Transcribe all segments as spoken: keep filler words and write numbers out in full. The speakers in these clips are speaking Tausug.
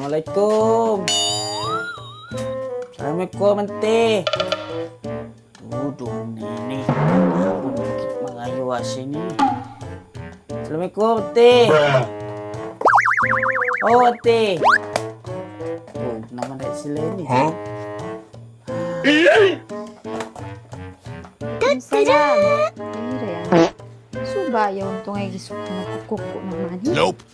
Assalamualaikum. Assalamualaikum, Ante. Tudong ini. Aku nagkit mangayu' asin ini. Assalamualaikum, Ante. Oh, Ante. Oh, naman na sila ini. Huh? Salam. Ira yan. Suba yaun tungay gisuk na kuku naman. Nope.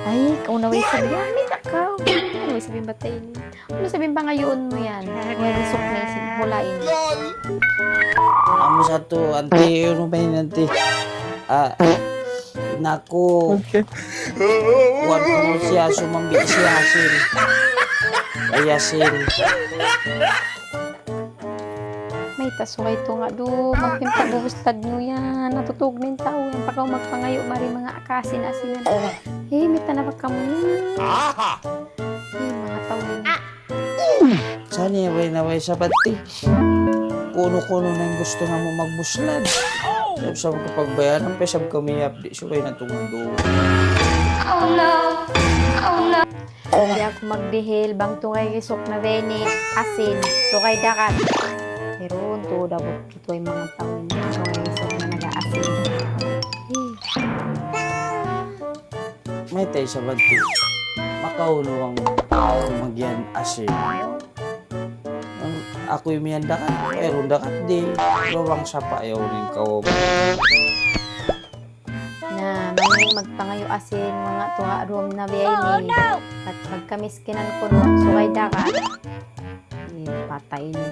Ay, kaw na way sabihan. Ay, kaw. Kaw na way sabihan batay ini. Ano sabihan ba ngayon mo yan? Way gisuk na isin. Hulain. Amu sa tu, Ante, ano ba yun, Ante? Ah, naku. Okay. Kuwan ko siya, sumambi siya, asin. Ay, asin. Mayta' subay tunga' du, magpinta bubuslad niyu yan. Natutug na in tau yan. Pakaw magpangayu' mari manga akasin-asinan. Eh, mayta' na ba kamu yan? Eh, manga tau yan. Sa' niya, way na way sabat ti. Kunu-kunu na in gusto namu' magbuslad. Sabab sa' makapagbayaran, pa isab kami abdi, subay na tunga' du. Di' aku magdihil, bang tungay gisuk na ba ini, asin, tungay dagat. Pero untu' da bukit way manga tau ini, tungay gisuk na nag-aasin. Mayta' isab ti. Makaunu bang aku magiyan asin. Aku imiyan dagat, pero dagat di'. Bang sapa' yaun in kaw. Na, mangin magpangayu' asin, manga tuwa' rum na biya' ini. At magkamiskinan kunu', subay dagat. Eh, patay ini.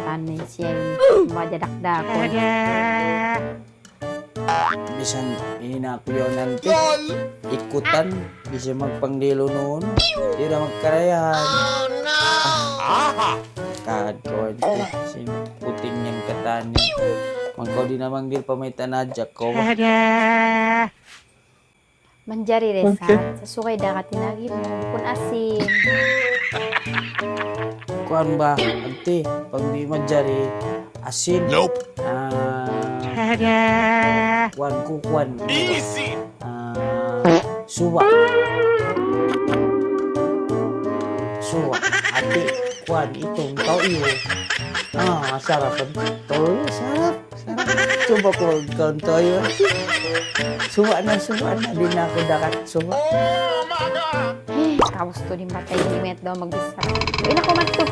Tanay siya ini. Maja dakdakun. Bisan ini na aku yaun nanti. Ikutan. Bisan magpangdilu nun. Di' na magkarayahan. Ah, kaad ko, ante. Sin puting yan katan. Mangkaw di' na manggil pamayta' na ajak ko. Manjari, Resa. Okay. Sa' subay dagat in agi mu. Bukun asin. Kuwan ba, ante, pag di' manjari, asin. Nope. Ah, kuwan, kukuwan. Easy. Ah, suwa'. Suwa'. Ati, kuwan, itung, toyo. Ah, sarap. Toyo, sarap. Sarap. Suwa' ku, kuwan, toyo. Suwa' na, suwa' na. Di' na aku dagat suwa'. Eh, kaus tu di' matay, di' mayat daw magbisa. Ina ko man tu.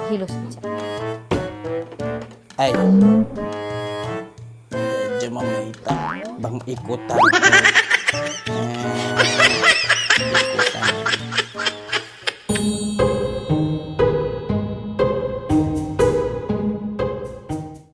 Hilos siya. Ay. Diyan mamayta'. Bang ikutan. Eh, ikutan.